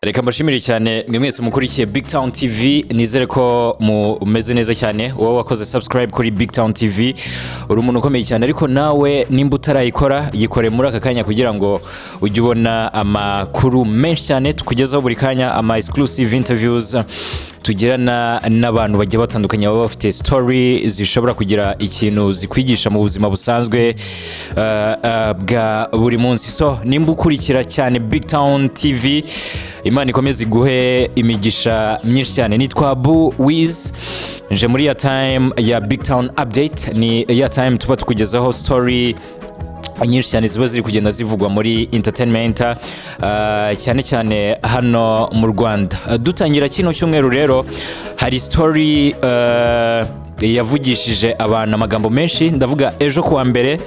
Reka mbashimire cyane mwe mwese mukurikiye Big Town TV. Nizere ko mumeze neza cyane. Wowe wakoze subscribe kuri Big Town TV, uri umuntu ukomeye cyane. Ariko nawe nimba utarayikora, yikore muri aka kanya kugira ngo ujye ubona amakuru menshi cyane tukugezaho buri kanya, ama exclusive interviews tugirana n'abantu bagiye batandukanye baba bafite story zishobora kugira ikintu zikwigisha mu buzima busanzwe bwa buri munsi. So nimba ukurikira cyane Big Town TV, Imana ikomeze iguhe imigisha myinshi cyane. Nitwa Bu Wiz, nje muri ya time ya Big Town Update. Ni ya time tuba tukugezaho story nyinshi cyane ziba ziri kugenda zivugwa muri entertainment, cyane cyane hano mu Rwanda. Dutangira kino cyumweru rero, hari story yavugishije abantu amagambo menshi. Ndavuga ejo kuwa mbere,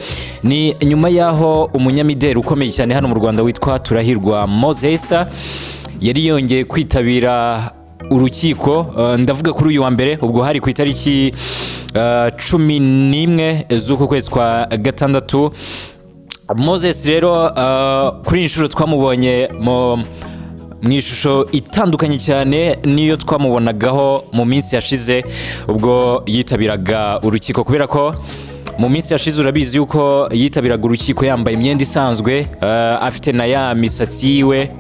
ni nyuma y'aho umunyamideli ukomeye cyane hano mu Rwanda witwa Turahirwa Moses yari yongeye kwitabira urukiko. Ndavuga kuri uyu wa mbere, ubwo hari ku itariki 11 z'uku kwezi kwa gatandatu. Moses rero, kuri iyi nshuro twamubonye mu ishusho itandukanye cyane n'iyo twamubonagaho mu minsi yashize ubwo yitabiraga urukiko, kubera ko mu minsi yashize urabizi yuko yitabiraga urukiko yambaye imyenda isanzwe, afite na ya misatsi yiwe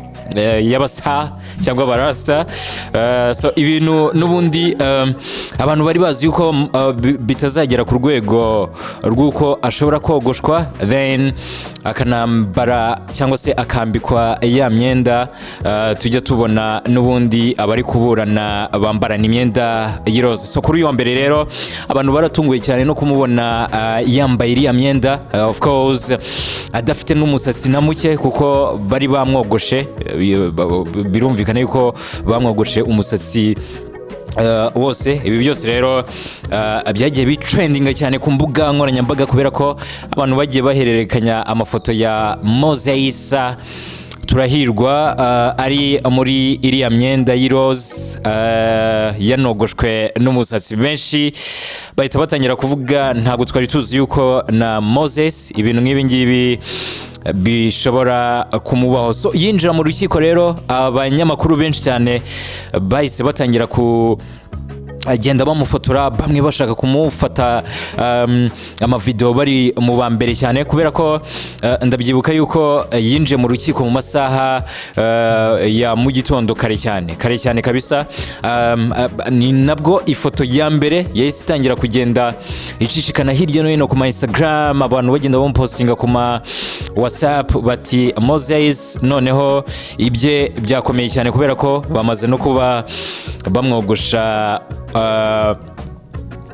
y'abastar cyangwa abarasta. So ibintu n'ubundi abantu bari bazi yuko bitazagera ku rwego rw'uko ashobora kogoshwa, then akanambara cyangwa se akambikwa ya myenda tujya tubona n'ubundi abari kuburana bambarana imyenda y'iroza. So kuri uyu wa mbere rero, abantu baratunguye cyane no kumubona yambaye iriya myenda, of course adafite n'umusatsi na muke, kuko bari bamwogoshe. Birumvikana yuko bamwogoshe umusatsi wose. Ibi byose rero byagiye bitrendinga cyane ku mbuga nkoranyambaga, kubera ko abantu bagiye bahererekanya amafoto ya Moses Turahirwa ari muri iriya myenda y'iroze, yanogoshwe n'umusatsi. Benshi bahita batangira kuvuga: "Ntabwo twari tuzi yuko na Moses ibintu nk'ibi ngibi bishobora kumubaho." So yinjira mu rukiko rero, abanyamakuru benshi cyane bahise batangira ku agenda bamufotora, bamwe bashaka kumufata amavideo bari mu ba mbere cyane, kubera ko ndabyibuka yuko yinjiye mu rukiko mu masaha ya mu gitondo kare cyane, kare cyane kabisa. Ni nabwo ifoto ya mbere yahise itangira kugenda icicikana hirya no hino ku ma Instagram, abantu bagenda bamupostinga ku ma WhatsApp bati: "Moses noneho ibye byakomeye cyane, kubera ko bamaze no kuba bamwogosha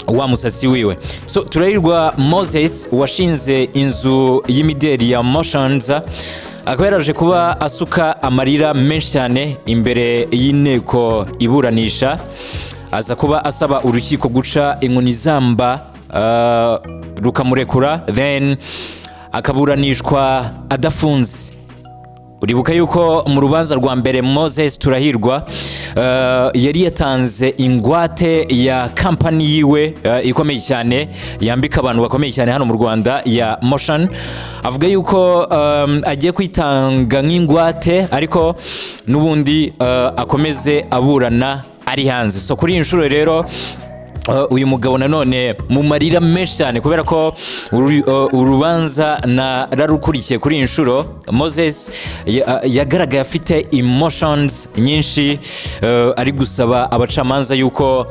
wa musatsi wiwe." So Turahirwa Moses washinze inzu y'imideli ya Moshions akaba yaraje kuba asuka amarira menshi cyane imbere y'inteko iburanisha, aza kuba asaba urukiko guca inkoni zamba, rukamurekura, then akaburanishwa adafunze. Uribuka yuko mu rubanza rwa mbere Moses Turahirwa yari yatanze ingwate ya kampani yiwe ikomeye cyane yambika abantu bakomeye cyane hano mu Rwanda ya Moshions, avuga yuko agiye kwitanga nk'ingwate, ariko n'ubundi akomeze aburana ari hanze. So kuri iyi nshuro rero, uyu mugabo nanone mu marira menshi cyane, kubera ko urubanza nararukurikiye, kuri iyi nshuro Moses yagaragaye afite emotions nyinshi, ari gusaba abacamanza yuko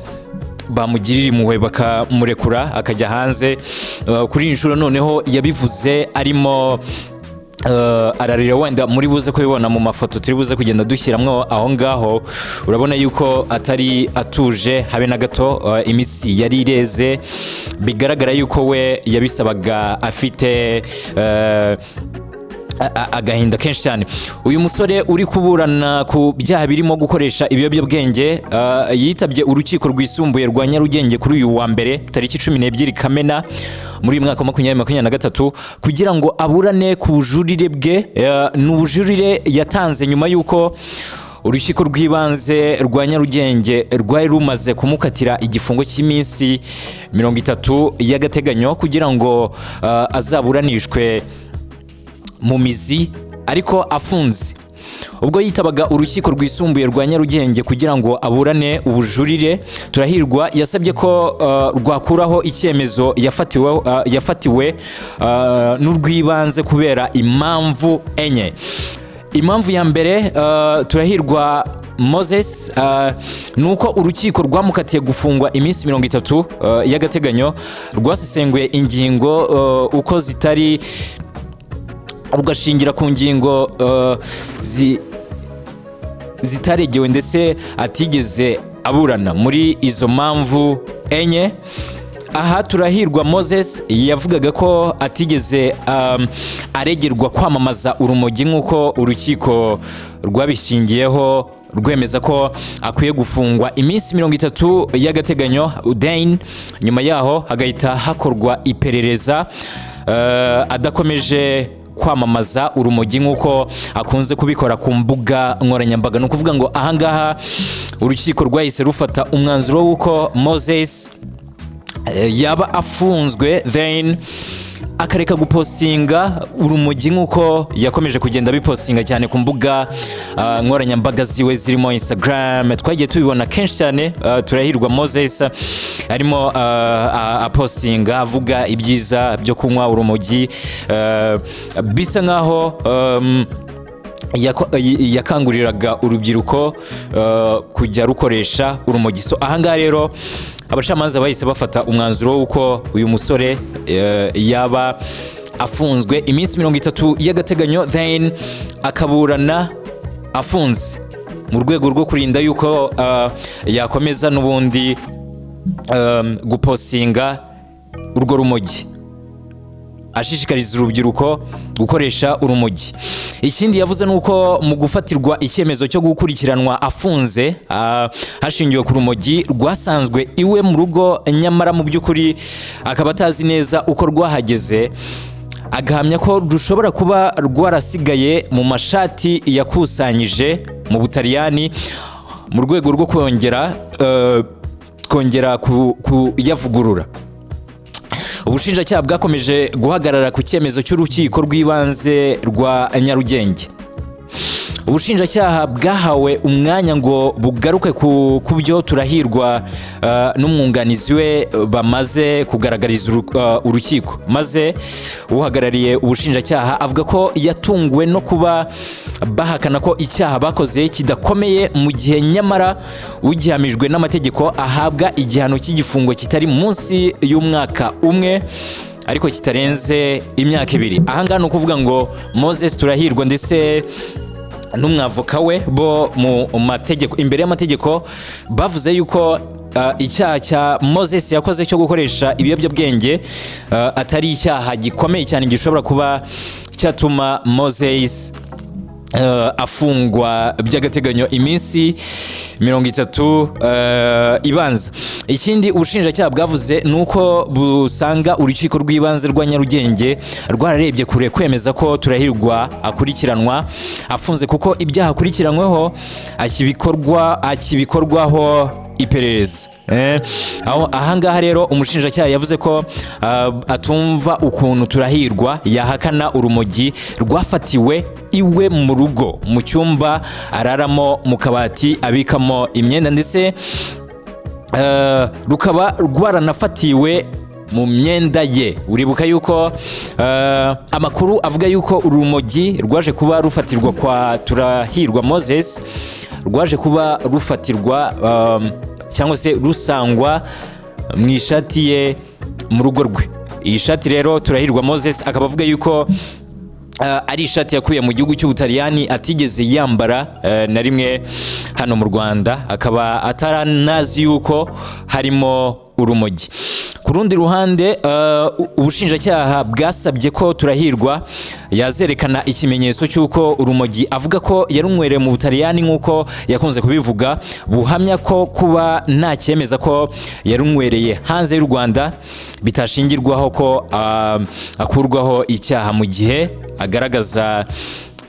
bamugirira impuhwe bakamurekura akajya hanze. Kuri iyi nshuro noneho yabivuze arimo ararira. Wenda muri buze kubibona mu mafoto turi buze kugenda dushyiramo aho ngaho, urabona yuko atari atuje habe na gato. Imitsi yari ireze, bigaragara yuko we yabisabaga afite agahinda kenshi cyane. Uyu musore uri kuburana ku byaha birimo gukoresha ibiyobyabwenge yitabye urukiko rwisumbuye rwa Nyarugenge kuri uyu wa mbere tariki 12 Kamena muri uyu mwaka wa 2023 kugira ngo aburane ku bujurire bwe. Ni ubujurire yatanze nyuma y'uko urukiko rw'ibanze rwa Nyarugenge rwari rumaze kumukatira igifungo cy'iminsi 30 y'agateganyo kugira ngo azaburanishwe mu mizi ariko afunze. Ubwo yitabaga Urukiko Rwisumbuye rwa Nyarugenge kugira ngo aburane ubujurire, Turahirwa yasabye ko rwakuraho icyemezo yafatiwe n'urw'ibanze kubera impamvu enye. Impamvu ya mbere, Turahirwa Moses, ni uko urukiko rwamukatiye gufungwa iminsi 30 y'agateganyo rwasesenguye ingingo uko zitari, rugashingira ku ngingo zitaregewe ndetse atigeze aburana. Muri izo mpamvu enye, aha Turahirwa Moses yavugaga ko atigeze aregerwa kwamamaza urumogi nk'uko urukiko rwabishingiyeho rwemeza ko akwiye gufungwa iminsi 30 y'agateganyo, then nyuma yaho hagahita hakorwa iperereza adakomeje kwamamaza urumogi nk'uko akunze kubikora ku mbuga nkoranyambaga. Ni ukuvuga ngo ahangaha urukiko rwahise rufata umwanzuro w'uko Moses yaba afunzwe, then akareka gupostinga urumogi nk'uko yakomeje kugenda abipostinga cyane ku mbuga nkoranyambaga ziwe zirimo Instagram. Twagiye tubibona kenshi cyane, Turahirwa Moses arimo apostinga avuga ibyiza byo kunywa urumogi, bisa nkaho yakanguriraga urubyiruko kujya rukoresha urumogi. So ahangaha rero abacamanza bahise bafata umwanzuro w'uko uyu musore yaba afunzwe iminsi 30 y'agateganyo, then akaburana afunze mu rwego rwo kurinda yuko yakomeza n'ubundi gupostinga urwo rumogi ashishikariza urubyiruko gukoresha urumogi. Ikindi yavuze ni uko mu gufatirwa icyemezo cyo gukurikiranwa afunze hashingiwe ku rumogi rwasanzwe iwe mu rugo, nyamara mu by'ukuri akaba atazi neza uko rwahageze, agahamya ko rushobora kuba rwarasigaye mu mashati yakusanyije mu Butaliyani mu rwego rwo kongera kuyavugurura. Ubushinjacyaha bwakomeje guhagarara ku cyemezo cy'Urukiko rw'Ibanze rwa Nyarugenge. Ubushinjacyaha bwahawe umwanya ngo bugaruke ku byo Turahirwa n'umwunganizi we bamaze kugaragariza urukiko, maze uhagarariye ubushinjacyaha avuga ko yatunguwe no kuba bahakana ko icyaha bakoze kidakomeye, mu gihe nyamara ugihamijwe n'amategeko ahabwa igihano cy'igifungo kitari munsi y'umwaka umwe ariko kitarenze imyaka 2. Ahangaha ni ukuvuga ngo Moses Turahirwa ndetse n'umwavoka we bo mu mategeko, imbere y'amategeko bavuze yuko icyaha cya Moses yakoze cyo gukoresha ibiyobyabwenge atari icyaha gikomeye cyane gishobora kuba cyatuma Moses afungwa by'agateganyo iminsi 30 ibanza. Ikindi ubushinjacyaha bwavuze ni uko busanga Urukiko rw'Ibanze rwa Nyarugenge rwararebye kure kwemeza ko Turahirwa akurikiranwa afunze, kuko ibyaha akurikiranyweho akibikorwaho iperereza. Aho ahangaha rero umushinjacyaha yavuze ko atumva ukuntu Turahirwa yahakana urumogi rwafatiwe iwe mu rugo, mu cyumba araramo, mu kabati abikamo imyenda, ndetse rukaba rwaranafatiwe mu myenda ye. Uribuka yuko amakuru avuga yuko urumogi rwaje kuba rufatirwa kwa Turahirwa Moses rwaje kuba rufatirwa cyangwa se rusangwa mu ishati ye mu rugo rwe. Iyi shati rero Turahirwa Moses akaba avuga yuko ari ishati yakuye mu gihugu cy'Ubutaliyani atigeze yambara na rimwe hano mu Rwanda, akaba ataranazi yuko harimo urumogi. Ku rundi ruhande, ubushinjacyaha bwasabye ko Turahirwa yazerekana ikimenyetso cy'uko urumogi avuga ko yarunywereye mu Butaliyani nk'uko yakunze kubivuga, buhamya ko kuba nta cyemeza ko yarunywereye hanze y'u Rwanda bitashingirwaho ko akurwaho icyaha mu gihe agaragaza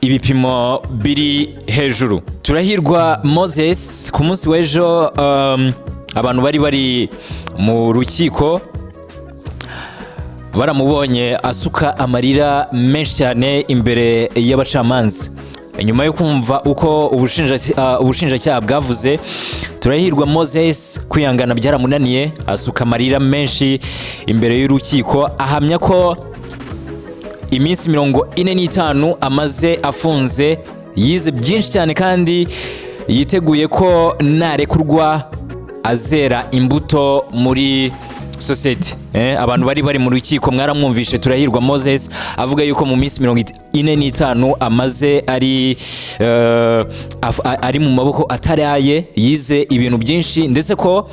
ibipimo biri hejuru. Turahirwa Moses ku munsi w'ejo, abantu bari bari mu rukiko baramubonye asuka amarira menshi cyane imbere y'abacamanza. Nyuma yo kumva uko ubushinjacyaha bwavuze, Turahirwa Moses kwihangana byaramunaniye, asuka amarira menshi imbere y'urukiko, ahamya ko iminsi 45 amaze afunze yize byinshi cyane kandi yiteguye ko narekurwa azera imbuto muri sosiyete. Abantu bari mu rukiko mwaramwumvishe Turahirwa Moses avuga yuko mu minsi 45 amaze ari mu maboko atari aye, yize ibintu byinshi, ndetse ko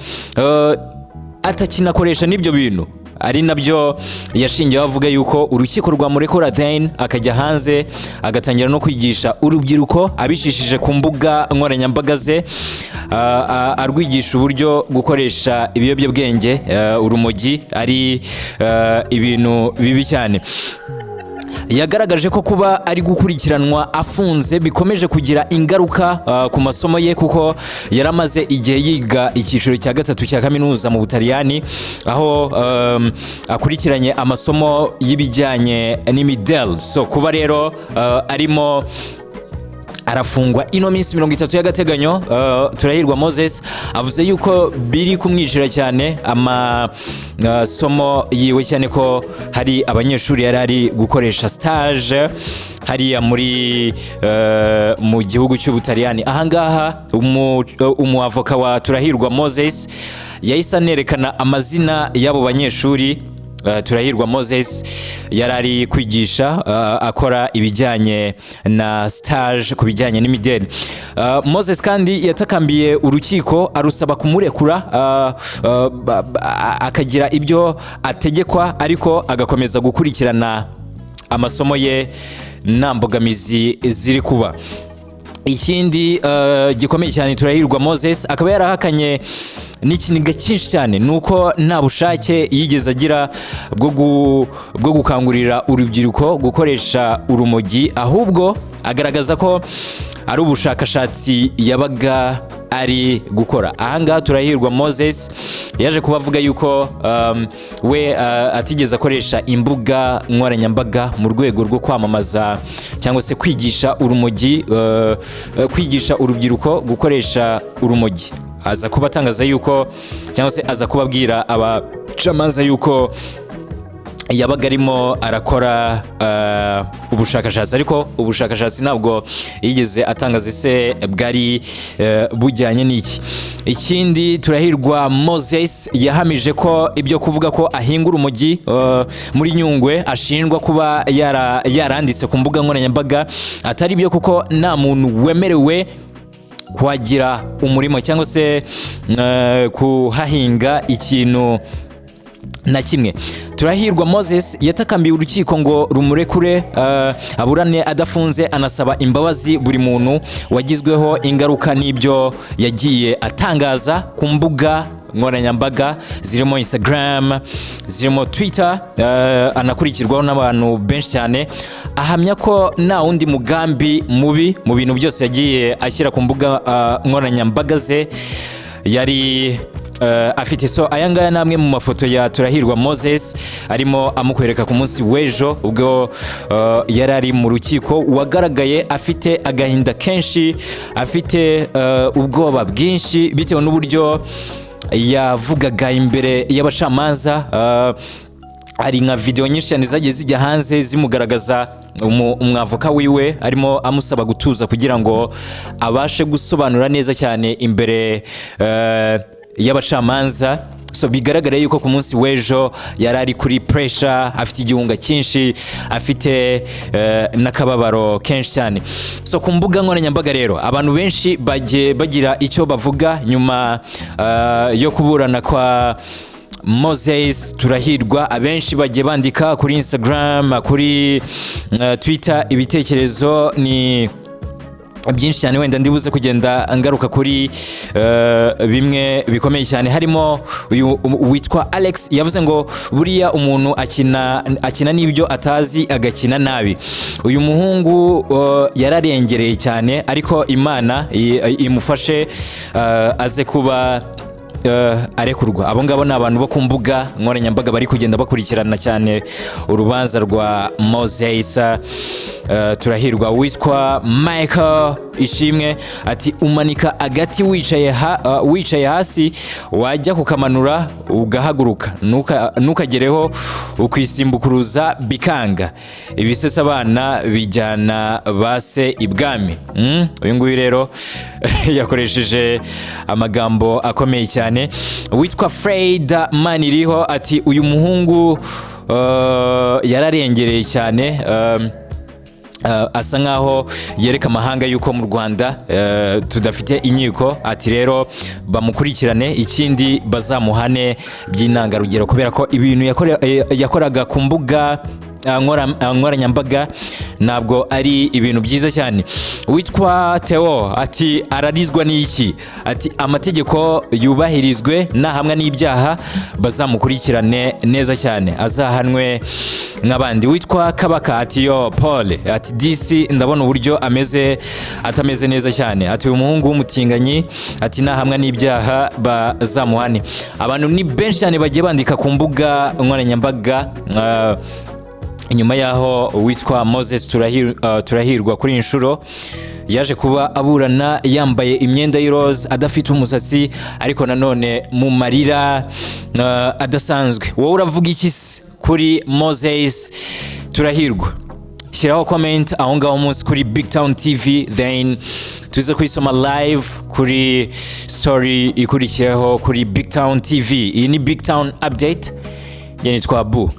atakinakoresha n'ibyo bintu, ari nabyo yashingiyeho avuga yuko urukiko rwamurekura, then akajya hanze agatangira no kwigisha urubyiruko abicishije ku mbuga nkoranyambaga ze, arwigisha uburyo gukoresha ibiyobyabwenge, urumogi, ari ibintu bibi cyane. Yagaragaje ko kuba ari gukurikiranwa afunze bikomeje kugira ingaruka ku masomo ye, kuko yari amaze igihe yiga icyiciro cya gatatu cya kaminuza mu Butaliyani, aho akurikiranye amasomo y'ibijyanye n'imideli. So kuba rero arimo arafungwa ino minsi 30 y'agateganyo, Turahirwa Moses avuze yuko biri kumwicira cyane amasomo yiwe, cyane ko hari abanyeshuri yari ari gukoresha stage hariya muri mu gihugu cy'Ubutaliyani. Ahangaha umuavoka wa Turahirwa Moses yahise anerekana amazina y'abo banyeshuri Turahirwa Moses yari ari kwigisha, akora ibijyanye na stage ku bijyanye n'imideli. Moses kandi yatakambiye urukiko arusaba kumurekura, akagira ibyo ategekwa, ariko agakomeza gukurikirana amasomo ye nta mbogamizi ziri kuba. Ikindi gikomeye cyane, Turahirwa Moses akaba yarahakanye n'ikiniga cyinshi cyane ni uko nta bushake yigeze agira bwo gukangurira urubyiruko gukoresha urumogi, ahubwo agaragaza ko ari ubushakashatsi yabaga ari gukora. Ahangaha Turahirwa Moses yaje kuba avuga yuko we atigeze akoresha imbuga nkoranyambaga mu rwego rwo kwamamaza cyangwa se kwigisha urumogi, kwigisha urubyiruko gukoresha urumogi. Aza kuba atangaza yuko, cyangwa se aza kubabwira abacamanza yuko yabaga arimo arakora ubushakashatsi, ariko ubushakashatsi ntabwo yigeze atangaza ese bwari bujyanye n'iki. Ikindi, Turahirwa Moses yahamije ko ibyo kuvuga ko ahinga urumogi muri Nyungwe ashinjwa kuba yaranditse ku mbuga nkoranyambaga atari byo, kuko nta muntu wemerewe kuhagira umurimo cyangwa se kuhahinga ikintu na kimwe. Turahirwa Moses yatakambiye urukiko ngo rumurekure aburane adafunze, anasaba imbabazi buri muntu wagizweho ingaruka n'ibyo yagiye atangaza ku mbuga nkoranyambaga zirimo Instagram, zirimo Twitter, anakurikirwaho n'abantu benshi cyane. Ahamya ko nta wundi mugambi mubi mu bintu byose yagiye ashyira ku mbuga nkoranyambaga ze yari afite. So aya ngaya ni amwe mu mafoto ya Turahirwa Moses arimo amukwereka ku munsi w'ejo ubwo yari ari mu rukiko, wagaragaye afite agahinda kenshi, afite ubwoba bwinshi bitewe n'uburyo yavugaga imbere y'abacamanza. Hari nka video nyinshi cyane zagiye zijya hanze zimugaragaza umwavoka wiwe arimo amusaba gutuza kugira ngo abashe gusobanura neza cyane imbere y'abacamanza. So bigaragara yuko ku munsi w'ejo yari ari kuri pressure, afite igihunga cyinshi, afite n'akababaro kenshi cyane. So ku mbuga nkoranyambaga rero abantu benshi bagiye bagira icyo bavuga nyuma yo kuburana kwa Moses Turahirwa. Abenshi bagiye bandika kuri Instagram, kuri Twitter, ibitekerezo ni byinshi cyane. Wenda ndibuze kugenda ngaruka kuri bimwe bikomeye cyane, harimo uyu witwa Alex yavuze ngo buriya umuntu akina n'ibyo atazi agakina nabi. Uyu muhungu yararengereye cyane, ariko Imana imufashe aze kuba arekurwa. Abo ngabo ni abantu bo ku mbuga nkoranyambaga bari kugenda bakurikirana cyane urubanza rwa Moses. Turahirwa. Witwa Michael Ishimwe ati: "Umanika agati wicaye hasi, wajya kukamanura ugahaguruka, ntukagereho, ukwisimbukuruza bikanga. Ibisetsa abana bijyana base ibwami." Uyu nguyu rero yakoresheje amagambo akomeye cyane. Witwa Fred Maniriho ati: "Uyu muhungu yararengereye cyane." Asa nkaho yereka amahanga yuko mu Rwanda tudafite inkiko. Ati rero bamukurikirane, ikindi bazamuhane by'intangarugero, kubera ko ibintu yakoraga ku mbuga nkoranyambaga ntabwo ari ibintu byiza cyane. Witwa Theo ati: "Ararizwa n'iki?" Ati: "Amategeko yubahirizwe, nahamwa n'ibyaha bazamukurikirane neza cyane, azahanwe nk'abandi." Witwa Kabaka ati: "Yo Paul," ati: "disi ndabona uburyo ameze, atameze neza cyane." Ati: "Uyu muhungu w'umutinganyi," ati: "nahamwa n'ibyaha bazamuhane." Abantu ni benshi cyane bagiye bandika ku mbuga nkoranyambaga nyuma y'aho witwa Moses Turahirwa kuri iyi nshuro yaje kuba aburana yambaye imyenda y'iroza, adafite umusatsi, ariko nanone mu marira adasanzwe. Wowe uravuga iki se kuri Moses Turahirwa? Shyiraho comment aho ngaho munsi kuri Big Town TV, then tuze kuyisoma live kuri story ikurikiyeho kuri Big Town TV. Iyi ni Big Town Update, njye nitwa Bu.